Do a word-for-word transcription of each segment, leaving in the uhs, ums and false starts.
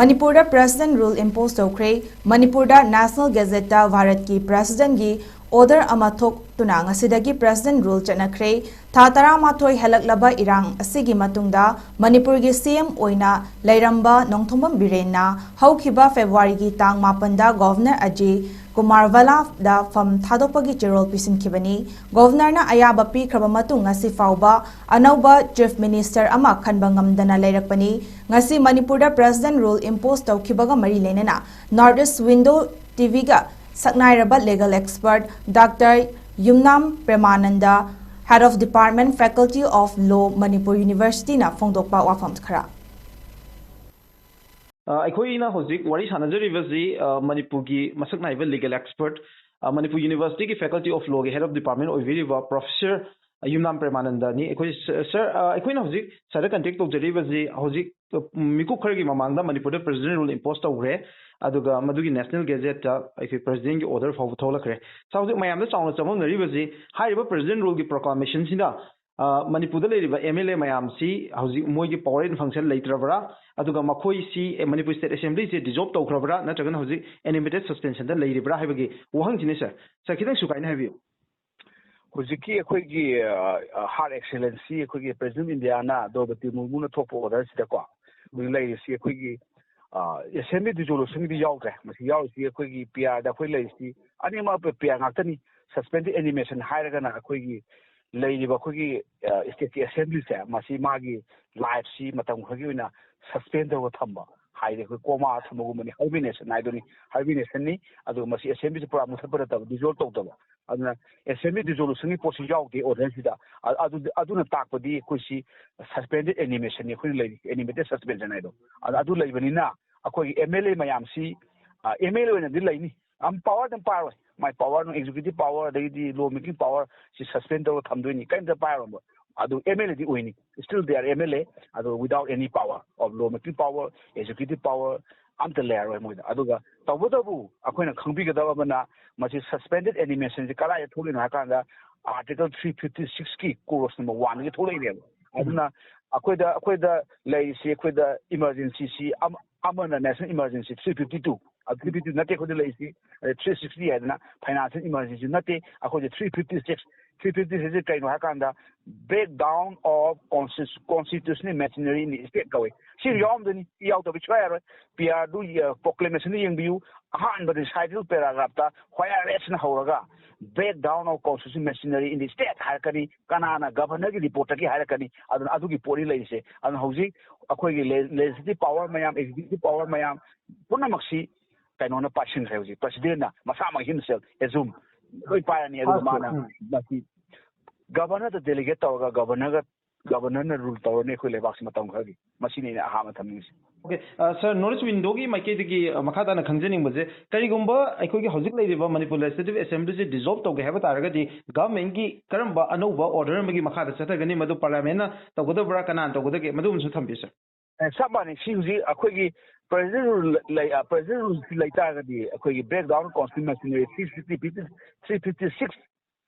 ꯃꯅꯤꯄꯨꯔꯗ president rule ꯏꯝꯄꯣꯁ ꯇꯧꯈ꯭ꯔꯦ꯫ ꯃꯅꯤꯄꯨꯔꯗ ꯅꯦꯁꯅꯦꯜ ꯒꯦꯖꯦꯠꯇ ꯚꯥꯔꯠꯀꯤ ꯄ꯭ꯔꯦꯁꯤꯗꯦꯟꯒꯤ ꯑꯣꯔꯗꯔ ꯑꯃ ꯊꯣꯛꯇꯨꯅ ꯉꯁꯤꯗꯒꯤ ꯄ꯭ꯔꯦꯁꯤꯗꯦꯟ ꯔꯨꯜ ꯆꯠꯅꯈ꯭ꯔꯦ꯫ ꯊꯥ ꯇꯔꯥꯃꯥꯊꯣꯏ ꯍꯦꯜꯂꯛꯂꯕ ꯏꯔꯥꯡ ꯑꯁꯤꯒꯤ ꯃꯇꯨꯡꯗ ꯃꯅꯤꯄꯨꯔꯒꯤ ꯁꯤ ꯑꯦꯝ ꯑꯣꯏꯅ ꯂꯩꯔꯝꯕ ꯅꯣꯡꯊꯣꯝꯕꯝ ꯕꯤꯔꯦꯟꯅ ꯍꯧꯈꯤꯕ ꯐꯦꯕ꯭ꯔꯨꯋꯥꯔꯤꯒꯤ ꯇꯥꯡ ꯃꯥꯄꯟꯗ ꯒꯣꯚꯔꯅꯔ ꯑꯖꯌ ꯀꯨꯃꯥꯔ ꯚꯜꯂꯥꯗ ꯐꯝ ꯊꯥꯗꯣꯛꯄꯒꯤ ꯆꯦꯔꯣꯜ ꯄꯤꯁꯤꯟꯈꯤꯕꯅꯤ꯫ ꯒꯣꯚꯔꯅꯔꯅ ꯑꯌꯥꯕ ꯄꯤꯈ꯭ꯔꯕ ꯃꯇꯨꯡ ꯉꯁꯤ ꯐꯥꯎꯕ ꯑꯅꯧꯕ ꯆꯤꯐ ꯃꯤꯅꯤꯁꯇꯔ ꯑꯃ ꯈꯟꯕ ꯉꯝꯗꯅ ꯂꯩꯔꯛꯄꯅꯤ꯫ ꯉꯁꯤ ꯃꯅꯤꯄꯨꯔꯗ ꯄ꯭ꯔꯦꯁꯤꯗꯦꯟ ꯔꯨꯜ ꯏꯝꯄꯣꯁ ꯇꯧꯈꯤꯕꯒ ꯃꯔꯤ ꯂꯩꯅꯅ ꯅꯣꯔꯠ ꯏꯁ ꯋꯤꯟꯗꯣ ꯇꯤꯚꯤꯒ ꯁꯛꯅꯥꯏꯔꯕ legal expert doctor Yumnam Premananda, Head of Department, Faculty of Law, Manipur ꯌꯨꯅꯤꯚꯔꯁꯤꯇꯤꯅ ꯐꯣꯡꯗꯣꯛꯄ ꯋꯥꯐꯝ ꯈꯔ꯫ ꯑ, ꯑꯩꯈꯣꯏꯅ ꯍꯧꯖꯤꯛ ꯋꯥꯔꯤ ꯁꯥꯟꯅꯖꯔꯤꯕꯁꯤ, ꯑ, ꯃꯅꯤꯄꯨꯔꯒꯤ ꯃꯁꯛ ꯅꯥꯏꯕ ꯂꯤꯒꯦꯜ ꯑꯦꯛꯁꯄꯔꯠ, ꯑ, ꯃꯅꯤꯄꯨꯔ ꯌꯨꯅꯤꯚꯔꯁꯤꯇꯤꯒꯤ Faculty of Lawꯒꯤ Head of Department ꯑꯣꯏꯕꯤꯔꯤꯕ ꯄ꯭ꯔꯣꯐꯦꯁꯔ ꯌꯨꯝꯅꯥꯝ ꯄ꯭ꯔꯦꯃꯥꯅꯟꯗꯅꯤ꯫ ꯑꯩꯈꯣꯏ ꯁ-, ꯁꯔ, ꯑ, ꯑꯩꯈꯣꯏꯅ ꯍꯧꯖꯤꯛ ꯁꯔꯗ ꯀꯟꯇꯦꯛ ꯇꯧꯖꯔꯤꯕꯁꯤ ꯍꯧꯖꯤꯛ, ꯑ, ꯃꯤꯀꯨꯞ ꯈꯔꯒꯤ ꯃꯃꯥꯡꯗ ꯃꯅꯤꯄꯨꯔꯗ ꯄ꯭ꯔꯦꯁꯤꯗꯦꯟ ꯔꯨꯜ ꯏꯝꯄꯣꯁ ꯇꯧꯈ꯭ꯔꯦ, ꯑꯗꯨꯒ ꯃꯗꯨꯒꯤ ꯅꯦꯁꯅꯦꯜ ꯒꯦꯖꯦꯠꯇ ꯑꯩꯈꯣꯏ ꯄ꯭ꯔꯦꯁꯤꯗꯦꯟꯒꯤ ꯑꯣꯔꯗꯔ ꯐꯥꯎꯕ ꯊꯣꯛꯂꯛꯈ꯭ꯔꯦ꯫ ꯁꯥꯔ, ꯍꯧꯖꯤꯛ ꯃꯌꯥꯝꯗ ꯆꯥꯎꯅ ꯆꯃꯝꯅꯔꯤꯕꯁꯤ ꯍꯥꯏꯔꯤꯕ ꯄ꯭ꯔꯦꯁꯤꯗꯦꯟ ꯔꯨꯜꯒꯤ ꯄ꯭ꯔꯣꯀ꯭ꯂꯥꯃꯦꯁꯟꯁꯤꯅ, ꯑ, ꯃꯅꯤꯄꯨꯔꯗ ꯂꯩꯔꯤꯕ ꯑꯦꯝ ꯑꯦꯜ ꯑꯦ ꯃꯌꯥꯝꯁꯤ ꯍꯧꯖꯤꯛ ꯃꯣꯏꯒꯤ power and function ꯂꯩꯇ꯭ꯔꯕ꯭ꯔꯥ? ꯑꯗꯨꯒ ꯃꯈꯣꯏꯁꯤ, ꯑꯦ, ꯃꯅꯤꯄꯨꯔ ꯁ꯭ꯇꯦꯠ ꯑꯦꯁꯦꯝꯕ꯭ꯂꯤꯁꯦ ꯗꯤꯖꯣꯜꯕ ꯇꯧꯈ꯭ꯔꯕ꯭ꯔꯥ? ꯅꯠꯇ꯭ꯔꯒꯅ ꯍꯧꯖꯤꯛ ꯑꯦꯅꯤꯃꯦꯇꯦꯗ ꯁꯁꯄꯦꯟꯁꯟꯗ ꯂꯩꯔꯤꯕ꯭ꯔꯥ ꯍꯥꯏꯕꯒꯤ ꯋꯥꯍꯪꯁꯤꯅꯤ, ꯁꯥꯔ꯫ ꯁꯥꯔ, ꯈꯤꯇꯪ ꯁꯨꯒꯥꯏꯅ ꯍꯥꯏꯕꯤꯌꯨ꯫ ꯍꯧꯖꯤꯛꯀꯤ ꯑꯩꯈꯣꯏꯒꯤ, ꯑ, ꯑ, Her Excellency ꯑꯩꯈꯣꯏꯒꯤ ꯄ꯭ꯔꯦꯁꯤꯗꯦꯟ ꯏꯟꯗꯤꯌꯥꯅ ꯗ꯭ꯔꯧꯄꯗꯤ ꯃꯨꯔꯃꯨꯅ ꯊꯣꯛꯄ ꯑꯣꯔꯗꯔꯁꯤꯗꯀꯣ, ꯍꯧꯖꯤꯛ ꯂꯩꯔꯤꯁꯤ ꯑꯩꯈꯣꯏꯒꯤ, ꯑ, ꯑꯦꯁꯦꯝꯕ꯭ꯂꯤ ꯗꯤꯖꯣꯂꯨꯁꯟꯒꯤꯗꯤ ꯌꯥꯎꯗ꯭ꯔꯦ꯫ ꯃꯁꯤ ꯌꯥꯎꯔꯤꯁꯤ ꯑꯩꯈꯣꯏꯒꯤ ꯄꯤ ꯑꯥꯔꯗ ꯑꯩꯈꯣꯏ ꯂꯩꯔꯤꯁꯤ ꯑꯅꯤꯃꯛ ꯄꯤ ꯑꯥꯔ ꯉꯥꯛꯇꯅꯤ꯫ ꯁꯁꯄꯦꯟꯗꯦꯗ ꯑꯦꯅꯤꯃꯦꯁꯟ ꯍꯥꯏꯔꯒꯅ ꯑꯩꯈꯣꯏꯒꯤ ꯂꯩꯔꯤꯕ ꯑꯩꯈꯣꯏꯒꯤ, ꯑ, ꯁ꯭ꯇꯦꯠꯀꯤ ꯑꯦꯁꯦꯝꯕ꯭ꯂꯤꯁꯦ, ꯃꯁꯤ ꯃꯥꯒꯤ ꯂꯥꯏꯐꯁꯤ ꯃꯇꯝ ꯈꯔꯒꯤ ꯑꯣꯏꯅ ꯁꯁꯄꯦꯟ ꯇꯧꯔꯒ ꯊꯝꯕ, ꯍꯥꯏꯗꯤ ꯑꯩꯈꯣꯏ ꯀꯣꯃꯥ ꯊꯝꯕꯒꯨꯝꯕꯅꯤ, ꯍꯥꯏꯕꯔꯅꯦꯁꯟ ꯍꯥꯏꯗꯨꯅꯤ, ꯍꯥꯏꯕꯔꯅꯦꯁꯟꯅꯤ꯫ ꯑꯗꯨꯒ ꯃꯁꯤ ꯑꯦꯁꯦꯝꯕ꯭ꯂꯤꯁꯤ ꯄꯨꯔꯥ ꯃꯨꯊꯠꯄ ꯅꯠꯇꯕ, ꯗꯤꯖꯣꯜꯕ ꯇꯧꯗꯕ꯫ ꯑꯗꯨꯅ ꯑꯦꯁꯦꯝꯕ꯭ꯂꯤ ꯗꯤꯖꯣꯂꯨꯁꯟꯒꯤ ꯄꯣꯠꯁꯤ ꯌꯥꯎꯗꯦ ꯑꯣꯔꯗꯔꯁꯤꯗ꯫ ꯑ-, ꯑꯗꯨ, ꯑꯗꯨꯅ ꯇꯥꯛꯄꯗꯤ ꯑꯩꯈꯣꯏꯁꯤ ꯁꯁꯄꯦꯟꯗꯦꯗ ꯑꯦꯅꯤꯃꯦꯁꯟꯅꯤ ꯑꯩꯈꯣꯏꯅ ꯂꯩꯔꯤꯁꯤ, ꯑꯦꯅꯤꯃꯦꯇꯦꯗ ꯁꯁꯄꯦꯟꯁꯟ ꯍꯥꯏꯗꯣ꯫ ꯑꯗ ꯑꯗꯨ ꯂꯩꯕꯅꯤꯅ ꯑꯩꯈꯣꯏꯒꯤ ꯑꯦꯝ ꯑꯦꯜ ꯑꯦ ꯃꯌꯥꯝꯁꯤ, ꯑ, ꯑꯦꯝ ꯑꯦꯜ ꯑꯦ ꯑꯣꯏꯅꯗꯤ ꯂꯩꯅꯤ, ꯌꯥꯝ ꯄꯥꯋꯔ ꯑꯗꯨꯝ ꯄꯥꯏꯔꯣꯏ꯫ ꯃꯥꯏ ꯄꯥꯋꯔ, executive power, ꯑꯗꯒꯤꯗꯤ law making power ꯁꯤ ꯁꯁꯄꯦꯟ ꯇꯧꯔꯒ ꯊꯝꯗꯣꯏꯅꯤ, ꯀꯔꯤꯝꯇ ꯄꯥꯏꯔꯣꯏꯕ꯫ ꯑꯗꯨ ꯑꯦꯝ ꯑꯦꯜ ꯑꯦꯗꯤ ꯑꯣꯏꯅꯤ, still they are M L A, ꯑꯗꯨ without any power of law making power, executive power ꯑꯝꯇ ꯂꯩꯔꯔꯣꯏ ꯃꯣꯏꯗ꯫ ꯑꯗꯨꯒ ꯇꯧꯕꯇꯕꯨ ꯑꯩꯈꯣꯏꯅ ꯈꯪꯕꯤꯒꯗꯕ ꯑꯃꯅ, ꯃꯁꯤ ꯁꯁꯄꯦꯟꯗꯦꯗ ꯑꯦꯅꯤꯃꯦꯁꯟꯁꯤ ꯀꯗꯥꯏꯗ ꯊꯣꯛꯂꯤꯅꯣ ꯍꯥꯏ ꯀꯥꯟꯗ, Article three fifty six ꯀꯤ clause number one ꯗꯒꯤ ꯊꯣꯛꯂꯛꯏꯅꯦꯕ꯫ ꯑꯗꯨꯅ ꯑꯩꯈꯣꯏꯗ, ꯑꯩꯈꯣꯏꯗ ꯂꯩꯔꯤꯁꯤ, ꯑꯩꯈꯣꯏꯗ ꯏꯃꯥꯔꯖꯦꯟꯁꯤꯁꯤ ꯑꯃ, ꯑꯃꯅ national emergency three fifty two, three fifty two ꯅꯠꯇꯦ ꯑꯩꯈꯣꯏꯗ ꯂꯩꯔꯤꯁꯤ, three sixty ꯍꯥꯏꯗꯅ, financial emergency ꯅꯠꯇꯦ꯫ ꯑꯩꯈꯣꯏꯁꯦ three fifty six, three fifty six ꯁꯤ ꯀꯩꯅꯣ ꯍꯥꯏꯔꯀꯥꯟꯗ, breakdown of constitu- constitutional machinery in the state ꯀꯧꯏ꯫ ꯁꯤ ꯌꯥꯎꯔꯝꯗꯣꯏꯅꯤ꯫ ꯁꯤ ꯌꯥꯎꯗꯕ ꯁꯨꯡꯌꯥ ꯌꯥꯔꯣꯏ꯫ ꯄꯤ ꯑꯥꯔꯗꯨ, proclamationꯗꯨ ꯌꯦꯡꯕꯤꯌꯨ꯫ ꯑꯍꯥꯟꯕ recital paragraphꯇ whereasꯅ ꯍꯧꯔꯒ, breakdown of constitutional machinery in the state ꯍꯥꯏꯔꯛꯀꯅꯤ꯫ ꯀꯅꯥꯅ? Governorꯒꯤ reportꯇꯒꯤ ꯍꯥꯏꯔꯛꯀꯅꯤ꯫ ꯑꯗꯨꯅ ꯑꯗꯨꯒꯤ ꯄꯣꯠꯅꯤ ꯂꯩꯔꯤꯁꯦ꯫ ꯑꯗꯨꯅ ꯍꯧꯖꯤꯛ ꯑꯩꯈꯣꯏꯒꯤ le- legislative power ꯃꯌꯥꯝ, executive power ꯃꯌꯥꯝ ꯄꯨꯝꯅꯃꯛꯁꯤ ꯀꯩꯅꯣꯅ ꯄꯥꯏꯁꯤꯟꯈ꯭ꯔꯦ ꯍꯧꯖꯤꯛ꯫ Presidentꯅ ꯃꯁꯥꯃꯛ himself assume ꯂꯣꯏ ꯄꯥꯏꯔꯅꯤ꯫ ꯑꯗꯨꯒ ꯃꯥꯅ ꯎꯝ꯫ ꯃꯁꯤ Governorꯗ delegate ꯇꯧꯔꯒ Governorꯒ, Governorꯅ rule ꯇꯧꯔꯅꯤ ꯑꯩꯈꯣꯏ ꯂꯩꯕꯥꯛꯁꯤ ꯃꯇꯝ ꯈꯔꯒꯤ꯫ ꯃꯁꯤꯅꯤ ꯑꯩꯅ ꯑꯍꯥꯟꯕ ꯊꯝꯅꯤꯡꯉꯤꯁꯤ꯫ Okay, ꯑ, sir, North East Windowꯒꯤ ꯃꯥꯏꯀꯩꯗꯒꯤ, ꯑ, ꯃꯈꯥ ꯇꯥꯅ ꯈꯪꯖꯅꯤꯡꯕꯁꯦ, ꯀꯔꯤꯒꯨꯝꯕ ꯑꯩꯈꯣꯏꯒꯤ ꯍꯧꯖꯤꯛ ꯂꯩꯔꯤꯕ ꯃꯅꯤꯄꯨꯔ Legislative Assemblyꯁꯦ dissolve ꯇꯧꯒꯦ ꯍꯥꯏꯕ ꯇꯥꯔꯒꯗꯤ, governmentꯀꯤ ꯀꯔꯝꯕ ꯑꯅꯧꯕ order ꯑꯃꯒꯤ ꯃꯈꯥꯗ ꯆꯠꯊꯒꯅꯤ? ꯃꯗꯨ parliamentꯅ ꯇꯧꯒꯗꯕ꯭ꯔꯥ, ꯀꯅꯥꯅ ꯇꯧꯒꯗꯒꯦ? ꯃꯗꯨ ꯑꯃꯁꯨ ꯊꯝꯕꯤꯌꯨ, sir꯫ ꯑꯦ, ꯆꯞ ꯃꯥꯟꯅꯩ꯫ ꯁꯤ ꯍꯧꯖꯤꯛ ꯑꯩꯈꯣꯏꯒꯤ President rule ꯂꯩ, ꯑ, President rule ꯂꯩ ꯇꯥꯔꯒꯗꯤ, ꯑꯩꯈꯣꯏꯒꯤ breakdown constitutional machinery three fifty, three fifty six,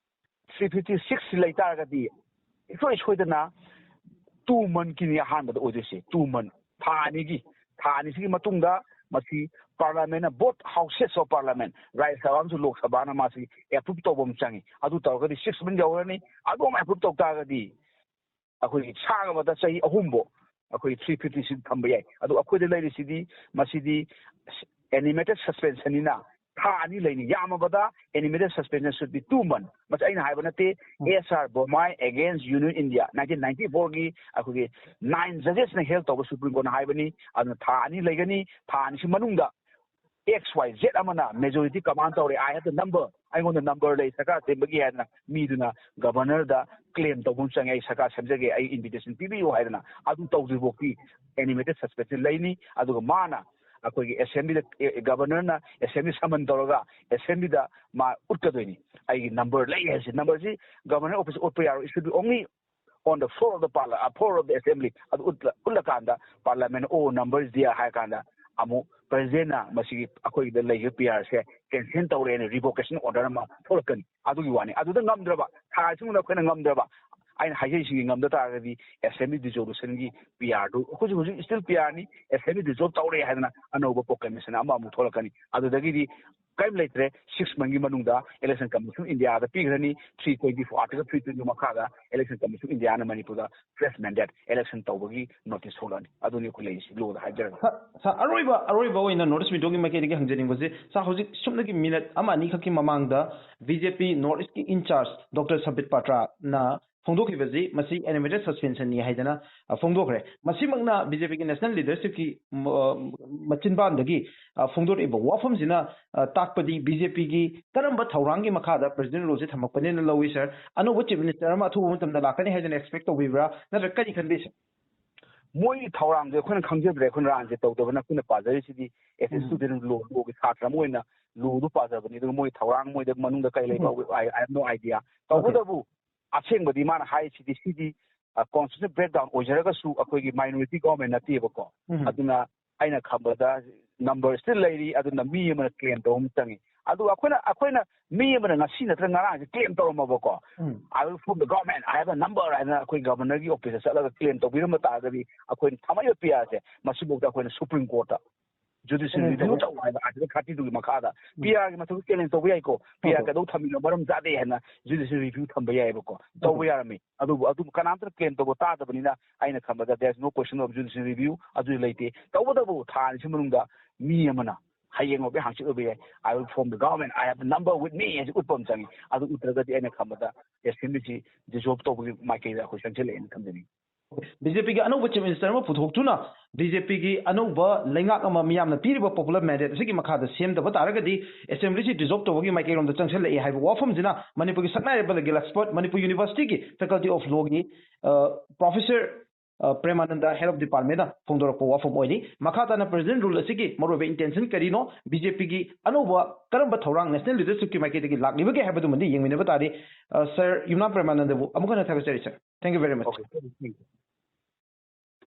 three fifty six ꯂꯩ ꯇꯥꯔꯒꯗꯤ, ꯏꯁꯣꯏ ꯁꯣꯏꯗꯅ two monthꯀꯤꯅꯤ ꯑꯍꯥꯟꯕꯗ ꯑꯣꯏꯗꯣꯏꯁꯦ꯫ Two month, ꯊꯥ ꯑꯅꯤꯒꯤ, ꯊꯥ ꯑꯅꯤꯁꯤꯒꯤ ꯃꯇꯨꯡꯗ ꯃꯁꯤ parliamentꯅ, both houses of parliament, ꯔꯥꯖ꯭ꯌ ꯁꯚꯥ ꯑꯃꯁꯨꯡ ꯂꯣꯛ ꯁꯚꯥꯅ ꯃꯥꯁꯤ approve ꯇꯧꯕ ꯑꯃ ꯆꯪꯉꯤ꯫ ꯑꯗꯨ ꯇꯧꯔꯒꯗꯤ six month ꯌꯧꯔꯅꯤ꯫ ꯑꯗꯨ ꯑꯃ approve ꯇꯧ ꯇꯥꯔꯒꯗꯤ ꯑꯩꯈꯣꯏꯒꯤ ꯁꯥꯡꯉꯕꯗ ꯆꯍꯤ ꯑꯍꯨꯝꯕꯨ ꯑꯩꯈꯣꯏ three fifty six ꯊꯝꯕ ꯌꯥꯏ꯫ ꯑꯗꯨ ꯑꯩꯈꯣꯏꯗ ꯂꯩꯔꯤꯁꯤꯗꯤ, ꯃꯁꯤꯗꯤ animated suspensionꯅꯤꯅ ꯊꯥ ꯑꯅꯤ ꯂꯩꯅꯤ꯫ ꯌꯥꯝꯃꯕꯗ animated suspension should be two month꯫ ꯃꯁꯤ ꯑꯩꯅ ꯍꯥꯏꯕ ꯅꯠꯇꯦ, S R Bommai against Union India, nineteen ninety fourꯒꯤ ꯑꯩꯈꯣꯏꯒꯤ nine judgesꯅ hold ꯇꯧꯕ Supreme Courtꯅ ꯍꯥꯏꯕꯅꯤ꯫ ꯑꯗꯨꯅ ꯊꯥ ꯑꯅꯤ ꯂꯩꯒꯅꯤ꯫ ꯊꯥ ꯑꯅꯤꯁꯤ ꯃꯅꯨꯡꯗ X Y Z ꯑꯃꯅ majority command ꯇꯧꯔꯦ, I have the number, ꯑꯩꯉꯣꯟꯗ number ꯂꯩ ꯁꯔꯀꯥꯔ ꯁꯦꯝꯕꯒꯤ ꯍꯥꯏꯗꯅ ꯃꯤꯗꯨꯅ Governorꯗ claim ꯇꯧꯕ ꯑꯃ ꯆꯪꯉꯦ, "ꯑꯩ ꯁꯔꯀꯥꯔ ꯁꯦꯝꯖꯒꯦ, ꯑꯩ invitation ꯄꯤꯕꯤꯌꯨ" ꯍꯥꯏꯗꯅ꯫ ꯑꯗꯨ ꯇꯧꯗ꯭ꯔꯤꯐꯥꯎꯗꯤ animated suspension ꯂꯩꯅꯤ꯫ ꯑꯗꯨꯒ ꯃꯥꯅ ꯑꯩꯈꯣꯏꯒꯤ Assemblyꯗ, ꯑꯦ, Governorꯅ Assembly summon ꯇꯧꯔꯒ Assemblyꯗ ꯃꯥ ꯎꯠꯀꯗꯣꯏꯅꯤ, "ꯑꯩꯒꯤ number ꯂꯩ" ꯍꯥꯏꯁꯦ꯫ Numberꯁꯤ Governor office ꯎꯠꯄ ꯌꯥꯔꯣꯏ, it should be only on the floor of the parla-, uh, floor of the assembly꯫ ꯑꯗꯨ ꯎꯠꯂ-, ꯎꯠꯂꯀꯥꯟꯗ parliament, "Oh, number is there" ꯍꯥꯏꯔ ꯀꯥꯟꯗ ꯑꯃꯨꯛ Presidentꯅ ꯃꯁꯤꯒꯤ ꯑꯩꯈꯣꯏꯒꯤꯗ ꯂꯩꯔꯤꯕ P R ꯁꯦ cancel ꯇꯧꯔꯦꯅ revocation order ꯑꯃ ꯊꯣꯛꯂꯛꯀꯅꯤ꯫ ꯑꯗꯨꯒꯤ ꯋꯥꯅꯤ꯫ ꯑꯗꯨꯗ ꯉꯝꯗ꯭ꯔꯕ, ꯊꯥ ꯑꯁꯤꯃꯗ ꯑꯩꯈꯣꯏꯅ ꯉꯝꯗ꯭ꯔꯕ, ꯑꯩꯅ ꯍꯥꯏꯖꯔꯤꯁꯤꯡꯁꯤ ꯉꯝꯗ ꯇꯥꯔꯒꯗꯤ ꯑꯦꯁꯦꯝꯕ꯭ꯂꯤ ꯗꯤꯖꯣꯂꯨꯁꯟꯒꯤ ꯄꯤ ꯑꯥꯔꯗꯨ, ꯑꯩꯈꯣꯏꯁꯨ ꯍꯧꯖꯤꯛ ꯁ꯭ꯇꯤꯜ ꯄꯤ ꯑꯥꯔꯅꯤ, ꯑꯦꯁꯦꯝꯕ꯭ꯂꯤ ꯗꯤꯖꯣꯜꯕ ꯇꯧꯔꯦ ꯍꯥꯏꯗꯅ ꯑꯅꯧꯕ ꯄ꯭ꯔꯣꯀ꯭ꯂꯦꯃꯦꯁꯟ ꯑꯃꯃꯨꯛ ꯊꯣꯛꯂꯛꯀꯅꯤ꯫ ꯑꯗꯨꯗꯒꯤꯗꯤ ꯀꯔꯤꯝ ꯂꯩꯇ꯭ꯔꯦ꯫ ꯁꯤꯛꯁ ꯃꯟꯒꯤ ꯃꯅꯨꯡꯗ ꯏꯂꯦꯛꯁꯟ ꯀꯃꯤꯁꯟ ꯑꯣꯐ ꯏꯟꯗꯤꯌꯥꯗ ꯄꯤꯈ꯭ꯔꯅꯤ꯫ Three twenty four, article three twenty ꯃꯈꯥꯗ ꯏꯂꯦꯛꯁꯟ ꯀꯃꯤꯁꯟ ꯑꯣꯐ ꯏꯟꯗꯤꯌꯥꯅ ꯃꯅꯤꯄꯨꯔꯗ ꯐ꯭ꯔꯦꯁ ꯃꯦꯟꯗꯦꯠ ꯏꯂꯦꯛꯁꯟ ꯇꯧꯕꯒꯤ ꯅꯣꯇꯤꯁ ꯊꯣꯛꯂꯛꯑꯅꯤ꯫ ꯑꯗꯨꯅꯤ ꯑꯩꯈꯣꯏ ꯂꯩꯔꯤꯁꯤ, ꯂꯣꯗ ꯍꯥꯏꯖꯔꯒ꯫ ꯁꯥꯔ, ꯁꯥꯔ, ꯑꯔꯣꯏꯕ ꯑꯔꯣꯏꯕ ꯑꯣꯏꯅ ꯅꯣꯔꯠ ꯏꯁ ꯃꯤꯗꯣꯒꯤ ꯃꯥꯏꯀꯩꯗꯒꯤ ꯍꯪꯖꯅꯤꯡꯕꯁꯦ, ꯁꯥꯔ, ꯍꯧꯖꯤꯛ ꯁꯨꯞꯅꯒꯤ ꯃꯤꯅꯠ ꯑꯃ ꯑꯅꯤ ꯈꯛꯀꯤ ꯃꯃꯥꯡꯗ ꯕꯤ ꯖꯦ ꯄꯤ ꯅꯣꯔꯠ ꯏꯁꯀꯤ ꯏꯟꯆꯥꯔꯖ ꯗꯣꯛꯇꯔ ꯁꯝꯕꯤꯠ ꯄꯥꯇ꯭ꯔꯥꯅ ꯐꯣꯡꯗꯣꯛꯈꯤꯕꯁꯤ ꯃꯁꯤ ꯑꯦꯅꯤꯃꯦꯇꯦꯠ ꯁꯁꯄꯦꯟꯁꯟꯅꯤ ꯍꯥꯏꯗꯅ, ꯑ, ꯐꯣꯡꯗꯣꯛꯈ꯭ꯔꯦ꯫ ꯃꯁꯤꯃꯛꯅ ꯕꯤ ꯖꯦ ꯄꯤꯒꯤ ꯅꯦꯁꯅꯦꯜ ꯂꯤꯗꯔꯁꯤꯞꯀꯤ, ꯃ-, ꯃꯆꯤꯟꯕꯥꯟꯗꯒꯤ, ꯑ, ꯐꯣꯡꯗꯣꯔꯛꯏꯕ ꯋꯥꯐꯝꯁꯤꯅ, ꯑ, ꯇꯥꯛꯄꯗꯤ ꯕꯤ ꯖꯦ ꯄꯤꯒꯤ ꯀꯔꯝꯕ ꯊꯧꯔꯥꯡꯒꯤ ꯃꯈꯥꯗ ꯄ꯭ꯔꯦꯁꯤꯗꯦꯟ ꯔꯨꯜꯁꯦ ꯊꯝꯃꯛꯄꯅꯦꯅ ꯂꯧꯏ, ꯁꯥꯔ? ꯑꯅꯧꯕ ꯆꯤꯐ ꯃꯤꯅꯤꯁꯇꯔ ꯑꯃ ꯑꯊꯨꯕ ꯃꯇꯝꯗ ꯂꯥꯛꯀꯅꯤ ꯍꯥꯏꯗꯅ ꯑꯦꯛꯁꯄꯦꯛ ꯇꯧꯕꯤꯕ꯭ꯔꯥ, ꯅꯠꯇ꯭ꯔꯒ ꯀꯔꯤ ꯈꯟꯕꯤ, ꯁꯥꯔ? ꯃꯣꯏꯒꯤ ꯊꯧꯔꯥꯡꯁꯦ ꯑꯩꯈꯣꯏꯅ ꯈꯪꯖꯗ꯭ꯔꯦ꯫ ꯑꯩꯈꯣꯏꯅ ꯔꯥꯟꯁꯦ ꯇꯧꯗꯕꯅ ꯑꯩꯈꯣꯏꯅ ꯄꯥꯖꯔꯤꯁꯤꯗꯤ ꯑꯦꯁ ꯑꯦ ꯎꯝ꯫ ꯁ꯭ꯇꯨꯗꯦꯟ ꯂꯣ, ꯂꯣꯒꯤ ꯁꯥꯇ꯭ꯔ ꯑꯃ ꯑꯣꯏꯅ ꯂꯣꯗꯨ ꯄꯥꯖꯕꯅꯤ꯫ ꯑꯗꯨꯒ ꯃꯣꯏ ꯊꯧꯔꯥꯡ, ꯃꯣꯏꯗ ꯃꯅꯨꯡꯗ ꯀꯔꯤ ꯂꯩꯕ, ꯎꯝ꯫ I have no idea꯫ ꯇꯧꯕꯇꯕꯨ ꯑꯁꯦꯡꯕꯗꯤ ꯃꯥꯅ ꯍꯥꯏꯔꯤꯁꯤꯗꯤ ꯁꯤꯗꯤ ꯀꯣꯟꯁꯇꯤꯇ꯭ꯌꯨꯁꯟ ꯕ꯭ꯔꯦꯛ ꯗꯥꯎꯟ ꯑꯣꯏꯖꯔꯒꯁꯨ ꯑꯩꯈꯣꯏꯒꯤ ꯃꯥꯏꯅꯣꯔꯤꯇꯤ ꯒꯣꯔꯃꯦꯟ ꯅꯠꯇꯦꯕꯀꯣ꯫ ꯎꯝ꯫ ꯑꯗꯨꯅ ꯑꯩꯅ ꯈꯪꯕꯗ ꯅꯝꯕꯔ ꯁ꯭ꯇꯤꯜ ꯂꯩꯔꯤ, ꯑꯗꯨꯅ ꯃꯤ ꯑꯃꯅ ꯀ꯭ꯂꯦꯝ ꯇꯧꯕ ꯑꯃ ꯆꯪꯉꯤ꯫ ꯑꯗꯨꯒ ꯑꯩꯈꯣꯏꯅ, ꯑꯩꯈꯣꯏꯅ ꯃꯤ ꯑꯃꯅ ꯉꯁꯤ ꯅꯠꯇ꯭ꯔꯒ ꯉꯔꯥꯡꯁꯦ ꯀ꯭ꯂꯦꯝ ꯇꯧꯔꯝꯃꯕꯀꯣ, ꯎꯝ꯫ "I will form the government, I have a number" ꯍꯥꯏꯅ ꯑꯩꯈꯣꯏ ꯒꯚꯔꯅꯔꯒꯤ ꯑꯣꯐꯤꯁꯇ ꯆꯠꯂꯒ ꯀ꯭ꯂꯦꯝ ꯇꯧꯕꯤꯔꯝꯕ ꯇꯥꯔꯒꯗꯤ ꯑꯩꯈꯣꯏꯅ ꯊꯝꯃꯛꯏꯕ ꯄꯤ ꯑꯥꯔꯁꯦ ꯃꯁꯤꯐꯥꯎꯗ ꯑꯩꯈꯣꯏꯅ ꯁꯨꯄ꯭ꯔꯤꯝ ꯀꯣꯔꯠꯇ ꯖꯨꯗꯤꯁꯤꯌꯦꯜ ꯎꯝ, ꯔꯤꯚ꯭ꯌꯨ ꯍꯧꯖꯤꯛ ꯇꯧ ꯍꯥꯏꯕ ꯑꯥꯔꯇꯤꯀꯜ ꯊꯥꯔꯇꯤ ꯇꯨꯒꯤ ꯃꯈꯥꯗ ꯎꯝ꯫ ꯄꯤ ꯑꯥꯔꯒꯤ ꯃꯊꯛꯇ ꯆꯦꯂꯦꯟꯖ ꯇꯧꯕ ꯌꯥꯏꯀꯣ꯫ P R okay. ꯀꯩꯗꯧ ꯊꯝꯃꯤꯅꯣ, ꯃꯔꯝ ꯆꯥꯗꯦ ꯍꯥꯏꯅ ꯖꯨꯗꯤꯁꯤꯌꯦꯜ ꯔꯤꯚ꯭ꯌꯨ ꯊꯝꯕ ꯌꯥꯏꯑꯕꯀꯣ, ꯇꯧꯕ ꯑꯣꯀꯦ꯫ ꯌꯥꯔꯝꯃꯤ꯫ ꯑꯗꯨꯕꯨ ꯑꯗꯨ ꯀꯅꯥꯝꯇꯅ ꯀ꯭ꯂꯦꯝ ꯇꯧꯕ ꯇꯥꯗꯕꯅꯤꯅ ꯑꯩꯅ ꯈꯟꯕꯗ there is no question of judicial review, ꯑꯗꯨ ꯂꯩꯇꯦ꯫ ꯇꯧꯕꯇꯕꯨ ꯊꯥ ꯑꯅꯤꯁꯤ ꯃꯅꯨꯡꯗ ꯃꯤ ꯑꯃꯅ ꯍꯌꯦꯡ ꯑꯣꯏꯕ ꯍꯥꯡꯆꯤꯠ ꯑꯣꯏꯕ ꯌꯥꯏ, "I will form the government, I have a number with me" ꯍꯥꯏꯁꯤ ꯎꯠꯄ ꯑꯃ ꯆꯪꯉꯤ꯫ ꯑꯗꯨ ꯎꯠꯇ꯭ꯔꯒꯗꯤ ꯑꯩꯅ ꯈꯟꯕꯗ ꯑꯦꯁꯦꯝꯕ꯭ꯂꯤꯁꯤ ꯗꯤꯖꯣꯜꯕ ꯇꯧꯕꯒꯤ ꯃꯥꯏꯀꯩꯗ ꯑꯩꯈꯣꯏ ꯆꯪꯁꯤꯜꯂꯛꯑꯦꯅ ꯈꯟꯖꯅꯤꯡꯉꯤ꯫ ꯕꯤ ꯖꯦ ꯄꯤꯒꯤ ꯑꯅꯧꯕ ꯆꯤꯐ ꯃꯤꯅꯤꯁꯇꯔ ꯑꯃ ꯄꯨꯊꯣꯛꯇꯨꯅ ꯕꯤ ꯖꯦ ꯄꯤꯒꯤ ꯑꯅꯧꯕ ꯂꯩꯉꯥꯛ ꯑꯃ ꯃꯤꯌꯥꯝꯅ ꯄꯤꯔꯤꯕ ꯄꯣꯄꯨꯂꯔ ꯃꯦꯟꯗꯦꯠ ꯑꯁꯤꯒꯤ ꯃꯈꯥꯗ ꯁꯦꯝꯗꯕ ꯇꯥꯔꯒꯗꯤ ꯑꯦꯁꯦꯝꯕ꯭ꯂꯤꯁꯤ ꯗꯤꯖꯣꯜꯕ ꯇꯧꯕꯒꯤ ꯃꯥꯏꯀꯩꯔꯣꯝꯗ ꯆꯪꯁꯤꯜꯂꯛꯏ ꯍꯥꯏꯕ ꯋꯥꯐꯝꯁꯤꯅ ꯃꯅꯤꯄꯨꯔꯒꯤ ꯁꯛꯅꯥꯏꯔꯕ ꯂꯤꯒꯦꯜ ꯑꯦꯛꯁꯄꯔꯠ, ꯃꯅꯤꯄꯨꯔ ꯌꯨꯅꯤꯚꯔꯁꯤꯇꯤꯒꯤ ꯐꯦꯀꯜꯇꯤ ꯑꯣꯐ ꯂꯣꯒꯤ, ꯑ, ꯄ꯭ꯔꯣꯐꯦꯁꯔ, ꯑ, ꯄ꯭ꯔꯦꯃꯥꯅꯟꯗ, ꯍꯦꯗ ꯑꯣꯐ ꯗꯤꯄꯥꯔꯠꯃꯦꯟꯅ ꯐꯣꯡꯗꯣꯔꯛꯄ ꯋꯥꯐꯝ ꯑꯣꯏꯔꯤ꯫ ꯃꯈꯥ ꯇꯥꯅ ꯄ꯭ꯔꯦꯁꯤꯗꯦꯟ ꯔꯨꯜ ꯑꯁꯤꯒꯤ ꯃꯔꯨꯑꯣꯏꯕ ꯏꯟꯇꯦꯟꯁꯟ ꯀꯔꯤꯅꯣ, ꯕꯤ ꯖꯦ ꯄꯤꯒꯤ ꯑꯅꯧꯕ ꯀꯔꯝꯕ ꯊꯧꯔꯥꯡ ꯅꯦꯁꯅꯦꯜ ꯂꯤꯗꯔꯁꯤꯞꯀꯤ ꯃꯥꯏꯀꯩꯗꯒꯤ ꯂꯥꯛꯂꯤꯕꯒꯦ ꯍꯥꯏꯕꯗꯨꯃꯗꯤ ꯌꯦꯡꯃꯤꯟꯅꯕ ꯇꯥꯔꯤ꯫ ꯑ, ꯁꯥꯔ ꯌꯨꯝꯅꯥꯝ ꯄ꯭ꯔꯦꯃꯥꯅꯟꯗꯕꯨ ꯑꯃꯨꯛ ꯍꯟꯅ ꯊꯥꯒꯠꯆꯔꯤ, ꯁꯥꯔ꯫ Thank you very much. Okay, thank you.